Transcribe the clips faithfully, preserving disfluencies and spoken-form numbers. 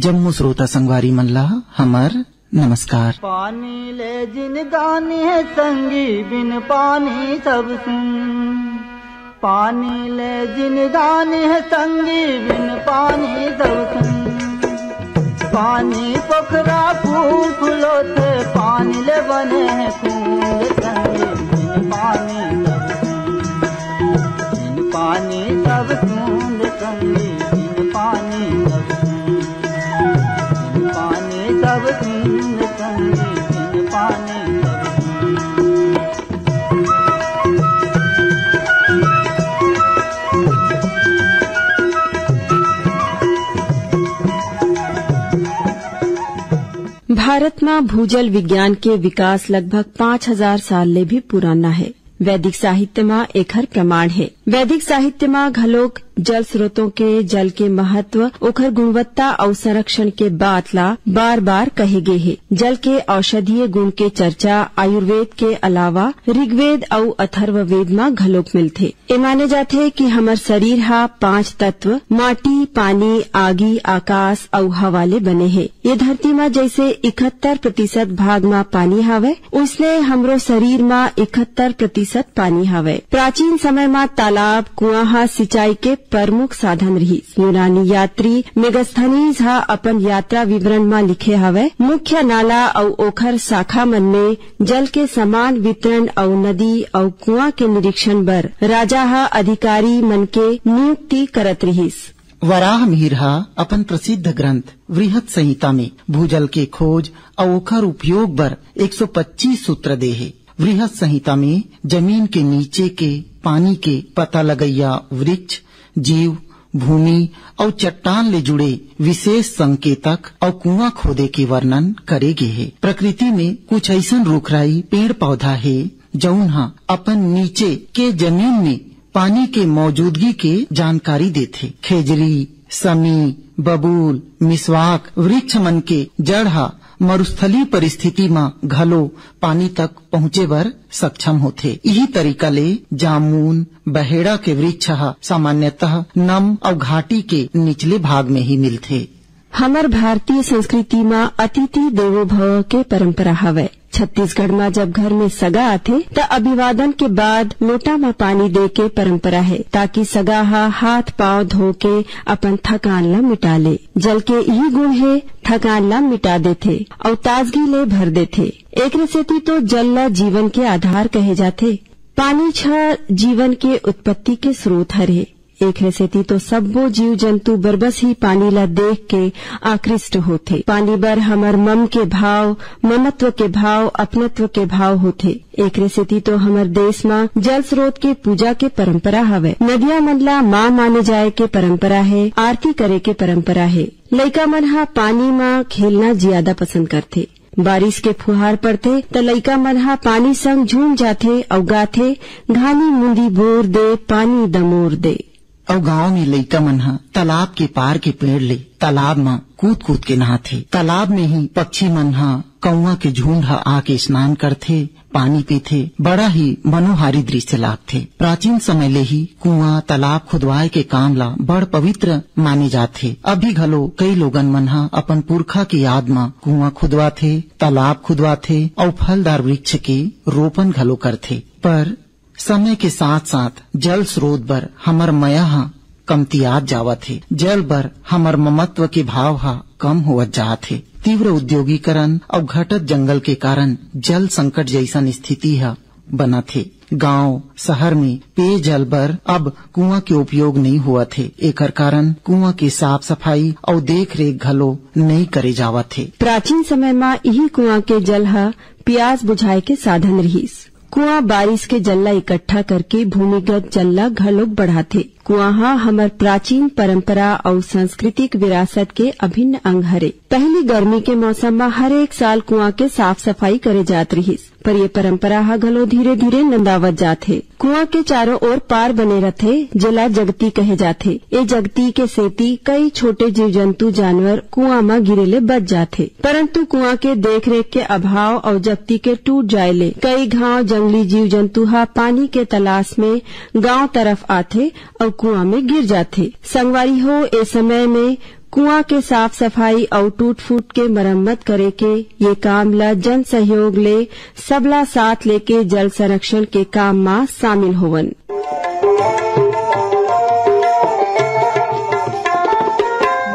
जम्मो श्रोता संगवारी मन ला हमर नमस्कार। पानी ले जिनगानी हे संगी, बिन पानी सब सुन। पानी ले जिनगानी हे संगी, बिन पानी सब सुन। पानी पोखरा फूल फुलोथे, पानी ले बने हे कुंड संगी, बिन पानी सब सुन। बिन पानी सब सुन। बिन पानी सब सुन। बिन पानी सब सुन संगी, बिन पानी सब सुन। भारत म भूजल विज्ञान के विकास लगभग पाँच हजार साल ले भी पुराना हे। वैदिक साहित्य म एखर प्रमाण हे। वैदिक साहित्य म घलोक जल स्रोतों के, जल के महत्व, ओखर गुणवत्ता अउ संरक्षण के बात ला बार-बार कहे गे हे। जल के औषधीय गुण के चर्चा आयुर्वेद के अलावा ऋग्वेद अउ अथर्ववेद म घलोक मिलथे। ए माने जाथे कि हमर शरीर ह पांच तत्व, माटी, पानी, आगी, आकाश अउ हवा ले बने हे। ये धरती म जइसे इकहत्तर प्रतिशत भाग म पानी हावय, ओइसने हमरो शरीर म इकहत्तर प्रतिशत पानी हावय। प्राचीन समय म तालाब, कुआं ह सिंचाई के प्रमुख साधन रिहिस। यूनानी यात्री मेगस्थनीज ह अपन यात्रा विवरण म लिखे हवय, मुख्य नाला अउ ओखर शाखा मन में जल के समान वितरण अउ नदी अउ कुआं के निरीक्षण बर राजा ह अधिकारी मन के नियुक्ति करत रिहिस। वराह मिहिर ह अपन प्रसिद्ध ग्रंथ वृहत संहिता में भूजल के खोज अउ ओखर उपयोग बर एक सौ पच्चीस सूत्र दे हे। वृहत संहिता में जमीन के नीचे के पानी के पता लगइया वृक्ष, जीव, भूमि अउ चट्टान ले जुड़े विशेष संकेतक अउ कुआं खोदे के वर्णन करे गे हे। प्रकृति में कुछ अइसन रूख राई, पेड़ पौधा हे, जउन ह अपन नीचे के जमीन में पानी के मौजूदगी के जानकारी देथे। खेजरी, समी, बबूल, मिसवाक वृक्ष मन के जड़ ह मरुस्थलीय परिस्थिति म घलो पानी तक पहुंचे बर सक्षम होथे। इही तरीका ले जामुन, बहेड़ा के वृक्ष ह सामान्यतः नम अउ घाटी के निचले भाग में ही मिलथे। हमर भारतीय संस्कृति म अतिथि देवो भव के परंपरा हवय। छत्तीसगढ़ म जब घर में सगा आथे, त अभिवादन के बाद लोटा म पानी दे के परंपरा हे, ताकि सगा ह हाथ पांव धो के अपन थकान ल मिटा ले। जल के इही गुण हे, थकान ल मिटा देथे अउ ताजगी ले भर देथे। एकरे सेती तो जल ल जीवन के आधार कहे जाथे। पानीच ह जीवन के उत्पत्ति के स्रोत हरे। एकरे सेती तो सब्बो जीव जंतु बरबस ही पानी ल देख के आकृष्ट होथे। पानी बर हमर मम के भाव, ममत्व के भाव, अपनत्व के भाव होथे। एकरे सेती तो हमर देश म जल स्रोत के पूजा के परंपरा हवय। नदिया मन ला मां माने जाए के परंपरा हे, आरती करे के परंपरा हे। लइका मन ह पानी म खेलना जियादा पसंद करथे। बारिश के फुहार पड़थे, त लइका मन ह पानी संग झूम जाथे अउ गाथे, "घानी मुंदी बोर दे, पानी दमोर दे।" अउ गांव में लइका मन ह तालाब के पार के पेड़ ले तालाब म कूद-कूद के नहाथे। तालाब में ही पक्षी मन ह, कौआ के झुंड ह आके स्नान करथे, पानी पीथे। बड़ा ही मनोहारी दृश्य लागथे। प्राचीन समय ले ही कुआं, तालाब खुदवाए के काम ला बड़ पवित्र माने जाथे। अभी घलो कई लोगन मन ह अपन पुरखा के याद म कुआं खुदवाथे, तालाब खुदवाथे अउ फलदार वृक्ष के रोपन घलो करथे। पर समय के साथ-साथ जल स्रोत बर हमर मया ह कमतियात जावत हे। जल बर हमर ममत्व के भाव ह कम होवत जात हे। तीव्र उद्योगीकरण अउ घटत जंगल के कारण जल संकट जइसन स्थिति ह बनत हे। गांव, शहर में पेयजल बर अब कुआं के उपयोग नइ होवत हे। एकर कारण कुआं के साफ-सफाई अउ देख-रेख घलो नइ करे जावत हे। प्राचीन समय म इही कुआं के जल ह पियास बुझाए के साधन रिहिस। कुआं बारिश के जल ला इकट्ठा करके भूमिगत जल ला घलोक बढ़ाथे। कुआं ह हमर प्राचीन परंपरा अउ सांस्कृतिक विरासत के अभिन्न अंग हरे। पहिली गर्मी के मौसम म हर एक साल कुआं के साफ-सफाई करे जात रिहिस, पर ये परंपरा ह घलो धीरे-धीरे नंदावत जात हे। कुआं के चारों ओर पार बने रथे, जेला जगती कहे जाथे। ए जगती के सेती कई छोटे जीव-जंतु, जानवर कुआं म गिरे ले बच जाथे। परंतु कुआं के देख-रेख के अभाव अउ जगती के टूट जाए ले कई घांव जंगली जीव-जंतु ह पानी के तलाश में गांव तरफ आथे अउ कुआं में गिर जाथे। संगवारी हो, ए समय में कुआं के साफ सफाई अउ टूट फूट के मरम्मत करे के ये काम ल जन सहयोग ले सबला साथ लेके जल संरक्षण के काम म शामिल होवन।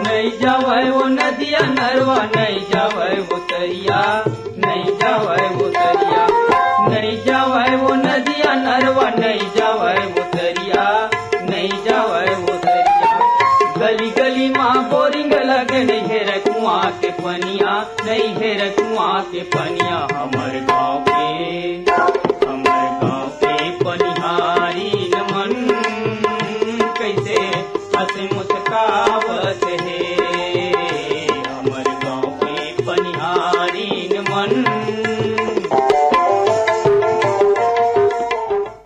नहीं जावै वो नदिया नरवा, नहीं जावै वो तरिया, नहीं जावै वो तरिया, नहीं जावै वो नदिया नरवा, नहीं जावै वो तरिया, नहीं जावै वो तरिया। गली गली मा बोरिंग लगे, नहीं हेरे कुआं के पनिया, नहीं हेरे कुआं के पनिया। हमर गांव के, हमर गांव के पनिहारी मन कैसे हंस मुस्कावत हे। हमर गांव के पनिहारी मन।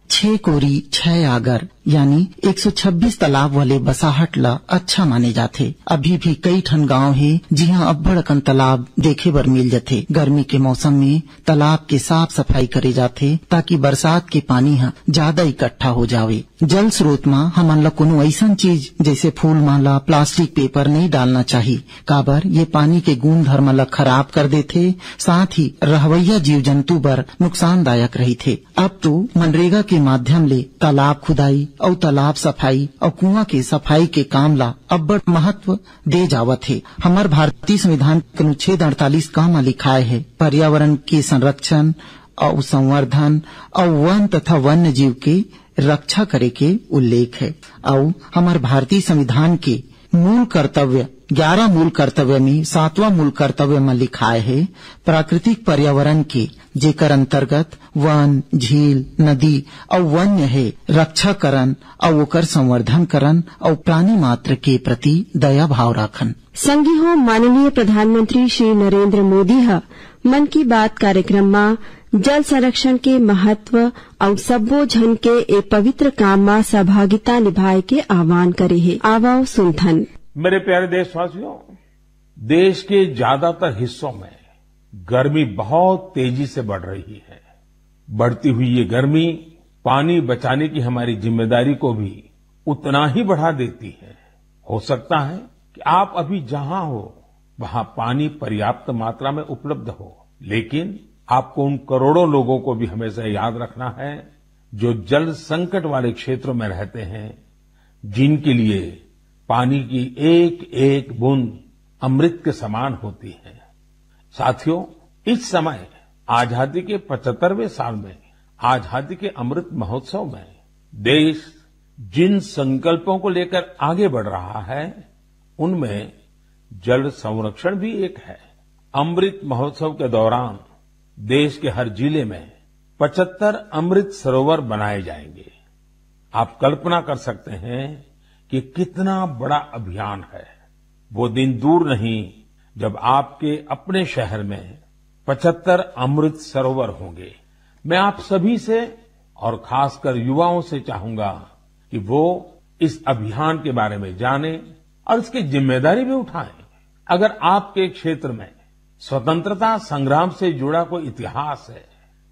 छह कोरी, छह आगर, यानी एक सौ छब्बीस तालाब वाले बसाहट ला अच्छा माने जाथे। अभी भी कई ठन गांव हे, जिहां अब्बड़ अकन तालाब देखे बर मिल जथे। गर्मी के मौसम में तालाब के साफ सफाई करे जाथे, ताकि बरसात के पानी ह ज्यादा इकट्ठा हो जावे। जल स्रोत म हमन ला कोनो अइसन चीज, जैसे फूल माला, प्लास्टिक, पेपर नइ डालना चाही, काबर ये पानी के गुण धर्म ला खराब कर देथे, साथ ही रहवैया जीव जंतु बर नुकसानदायक रहिथे। अब तो मनरेगा के माध्यम ले तालाब खुदाई अउ तालाब सफाई अउ कुआं के सफाई के काम ला अब्बड़ महत्व दे जावत हे। हमर भारतीय संविधान के अनुच्छेद अड़तालीस क म लिखाय हे, पर्यावरण के संरक्षण अउ संवर्धन अउ वन तथा वन्य जीव के रक्षा करे के उल्लेख हे। अउ हमर भारतीय संविधान के मूल कर्तव्य, ग्यारह मूल कर्तव्य में सातवां मूल कर्तव्य म लिखाय हे, प्राकृतिक पर्यावरण के, जेकर अंतर्गत वन, झील, नदी अउ वन्य हे, रक्षा करन अउ ओकर संवर्धन करन अउ प्राणी मात्र के प्रति दया भाव राखन। संगी हो, माननीय प्रधानमंत्री श्री नरेंद्र मोदी ह मन की बात कार्यक्रम म जल संरक्षण के महत्व अउ सब्बो झन के ए पवित्र काम म सहभागिता निभाए के आह्वान करे हे। आवव सुनथन। मेरे प्यारे देशवासियों, देश के ज्यादातर हिस्सों में गर्मी बहुत तेजी से बढ़ रही है। बढ़ती हुई ये गर्मी पानी बचाने की हमारी जिम्मेदारी को भी उतना ही बढ़ा देती है। हो सकता है कि आप अभी जहां हो, वहां पानी पर्याप्त मात्रा में उपलब्ध हो, लेकिन आपको उन करोड़ों लोगों को भी हमेशा याद रखना है, जो जल संकट वाले क्षेत्रों में रहते हैं, जिनके लिए पानी की एक एक बूंद अमृत के समान होती है। साथियों, इस समय आजादी के पचहत्तरवें साल में, आजादी के अमृत महोत्सव में देश जिन संकल्पों को लेकर आगे बढ़ रहा है, उनमें जल संरक्षण भी एक है। अमृत महोत्सव के दौरान देश के हर जिले में पचहत्तर अमृत सरोवर बनाए जाएंगे। आप कल्पना कर सकते हैं कि कितना बड़ा अभियान है। वो दिन दूर नहीं, जब आपके अपने शहर में पचहत्तर अमृत सरोवर होंगे। मैं आप सभी से और खासकर युवाओं से चाहूंगा कि वो इस अभियान के बारे में जानें और इसकी जिम्मेदारी भी उठाएं। अगर आपके क्षेत्र में स्वतंत्रता संग्राम से जुड़ा कोई इतिहास है,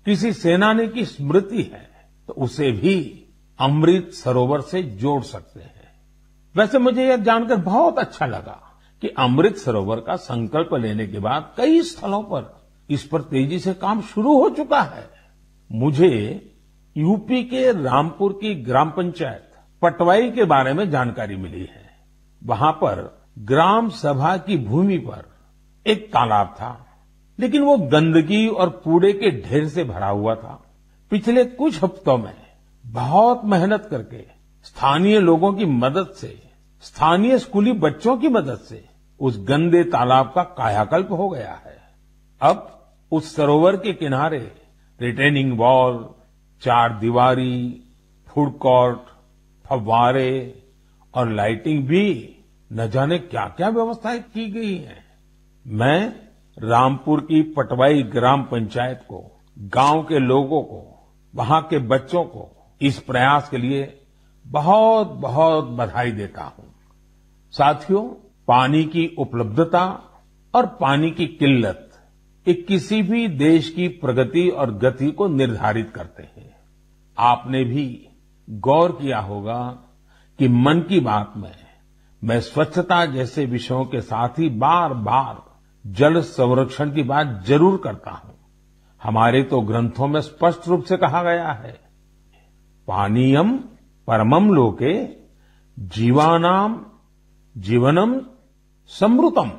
किसी सेनानी की स्मृति है, तो उसे भी अमृत सरोवर से जोड़ सकते हैं। वैसे मुझे यह जानकर बहुत अच्छा लगा कि अमृत सरोवर का संकल्प लेने के बाद कई स्थलों पर इस पर तेजी से काम शुरू हो चुका है। मुझे यूपी के रामपुर की ग्राम पंचायत पटवाई के बारे में जानकारी मिली है। वहां पर ग्राम सभा की भूमि पर एक तालाब था, लेकिन वो गंदगी और कूड़े के ढेर से भरा हुआ था। पिछले कुछ हफ्तों में बहुत मेहनत करके, स्थानीय लोगों की मदद से, स्थानीय स्कूली बच्चों की मदद से उस गंदे तालाब का कायाकल्प हो गया है। अब उस सरोवर के किनारे रिटेनिंग वॉल, चार दीवारी, फूड कोर्ट, फव्वारे और लाइटिंग भी न जाने क्या-क्या व्यवस्थाएं की गई हैं। मैं रामपुर की पटवाई ग्राम पंचायत को, गांव के लोगों को, वहां के बच्चों को इस प्रयास के लिए बहुत-बहुत बधाई देता हूं। साथियों, पानी की उपलब्धता और पानी की किल्लत, ये किसी भी देश की प्रगति और गति को निर्धारित करते हैं। आपने भी गौर किया होगा कि मन की बात में मैं स्वच्छता जैसे विषयों के साथ ही बार-बार जल संरक्षण की बात जरूर करता हूं। हमारे तो ग्रंथों में स्पष्ट रूप से कहा गया है, "पानीयम परमम लोके जीवानाम जीवनम समृतम",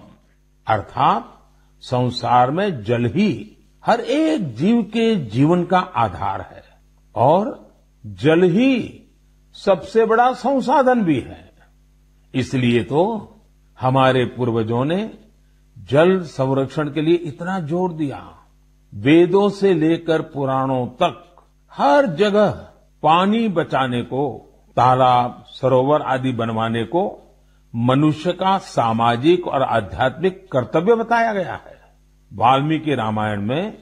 अर्थात संसार में जल ही हर एक जीव के जीवन का आधार है और जल ही सबसे बड़ा संसाधन भी है। इसलिए तो हमारे पूर्वजों ने जल संरक्षण के लिए इतना जोर दिया। वेदों से लेकर पुराणों तक हर जगह पानी बचाने को, तालाब, सरोवर आदि बनवाने को मनुष्य का सामाजिक और आध्यात्मिक कर्तव्य बताया गया है। वाल्मीकि रामायण में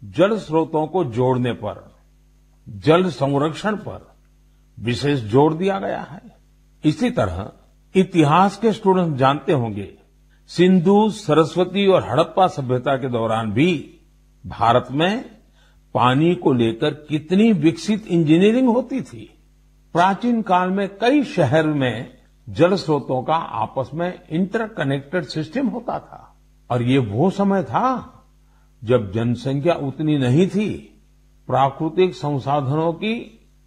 जल स्रोतों को जोड़ने पर, जल संरक्षण पर विशेष जोर दिया गया है। इसी तरह इतिहास के स्टूडेंट जानते होंगे, सिंधु, सरस्वती और हड़प्पा सभ्यता के दौरान भी भारत में पानी को लेकर कितनी विकसित इंजीनियरिंग होती थी। प्राचीन काल में कई शहर में जल स्रोतों का आपस में इंटरकनेक्टेड सिस्टम होता था और ये वो समय था जब जनसंख्या उतनी नहीं थी, प्राकृतिक संसाधनों की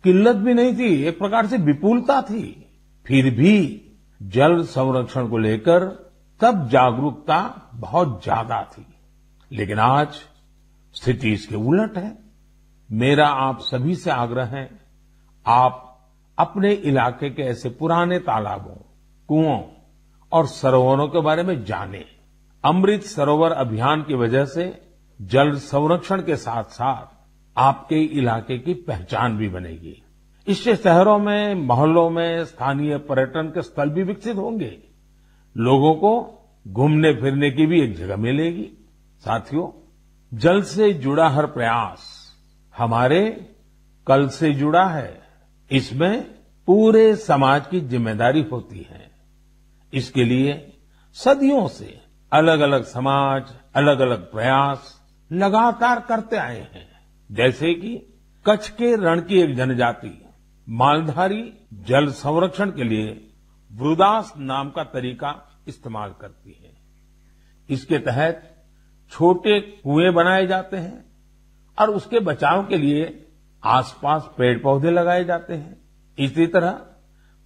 किल्लत भी नहीं थी, एक प्रकार से विपुलता थी। फिर भी जल संरक्षण को लेकर तब जागरूकता बहुत ज्यादा थी, लेकिन आज स्थिति इसके उलट है। मेरा आप सभी से आग्रह है, आप अपने इलाके के ऐसे पुराने तालाबों, कुओं और सरोवरों के बारे में जानें। अमृत सरोवर अभियान की वजह से जल संरक्षण के साथ-साथ आपके इलाके की पहचान भी बनेगी। इससे शहरों में, मोहल्लों में स्थानीय पर्यटन के स्थल भी विकसित होंगे। लोगों को घूमने फिरने की भी एक जगह मिलेगी। साथियों, जल से जुड़ा हर प्रयास हमारे कल से जुड़ा है। इसमें पूरे समाज की जिम्मेदारी होती है। इसके लिए सदियों से अलग-अलग समाज, अलग-अलग प्रयास लगातार करते आए हैं। जैसे कि कच्छ के रण की एक जनजाति मालधारी जल संरक्षण के लिए वृदास नाम का तरीका इस्तेमाल करती है। इसके तहत छोटे कुएं बनाए जाते हैं और उसके बचाव के लिए आसपास पेड़ पौधे लगाए जाते हैं। इसी तरह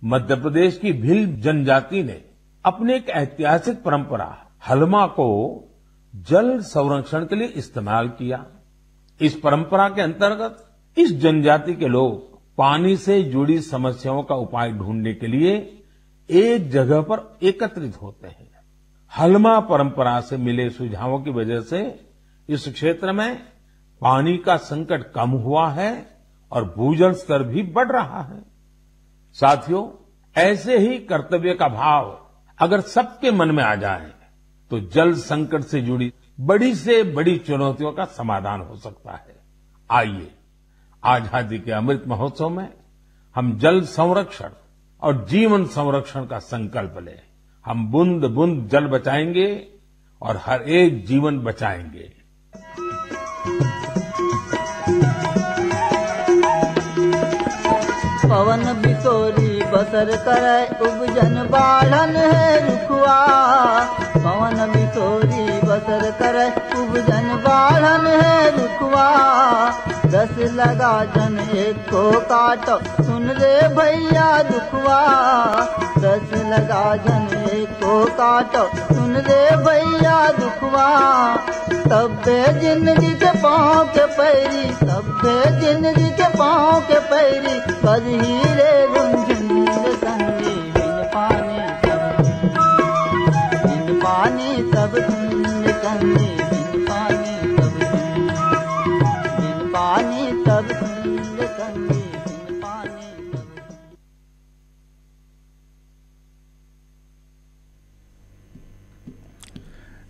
मध्य प्रदेश की भिल जनजाति ने अपनी एक ऐतिहासिक परंपरा हलमा को जल संरक्षण के लिए इस्तेमाल किया। इस परंपरा के अंतर्गत इस जनजाति के लोग पानी से जुड़ी समस्याओं का उपाय ढूंढने के लिए एक जगह पर एकत्रित होते हैं। हलमा परंपरा से मिले सुझावों की वजह से इस क्षेत्र में पानी का संकट कम हुआ है और भूजल स्तर भी बढ़ रहा है। साथियों, ऐसे ही कर्तव्य का भाव अगर सबके मन में आ जाए, तो जल संकट से जुड़ी बड़ी से बड़ी चुनौतियों का समाधान हो सकता है। आइए, आजादी के अमृत महोत्सव में हम जल संरक्षण और जीवन संरक्षण का संकल्प लें। हम बूंद बूंद जल बचाएंगे और हर एक जीवन बचाएंगे। पवन बिसोरी बसर करे, उपजन बाढ़न है रुखवा। पवन बिसोरी बसर करे, उपजन बाढ़न है रुखवा। दस लगा जन एको काटो, सुन रे भैया दुखवा। दस लगा जन एको काटो, सुन रे भैया दुखवा। तब्बे जिंदगी के पाँव के पैरी, तब्बे जिंदगी के पाँव के पैरी, बजही रे रुनझुन रे संगी, बिन पानी सब, बिन पानी सब धुन रे संगी, बिन पानी सब धुन, बिन पानी सब धुन रे संगी, बिन पानी सब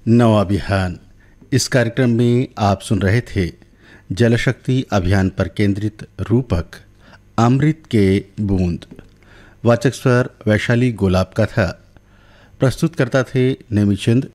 धुन। नवा बिहान। इस कार्यक्रम में आप सुन रहे थे जलशक्ति अभियान पर केंद्रित रूपक अमृत के बूंद। वाचक स्वर वैशाली गोलाब का था। प्रस्तुतकर्ता थे नेमीचंद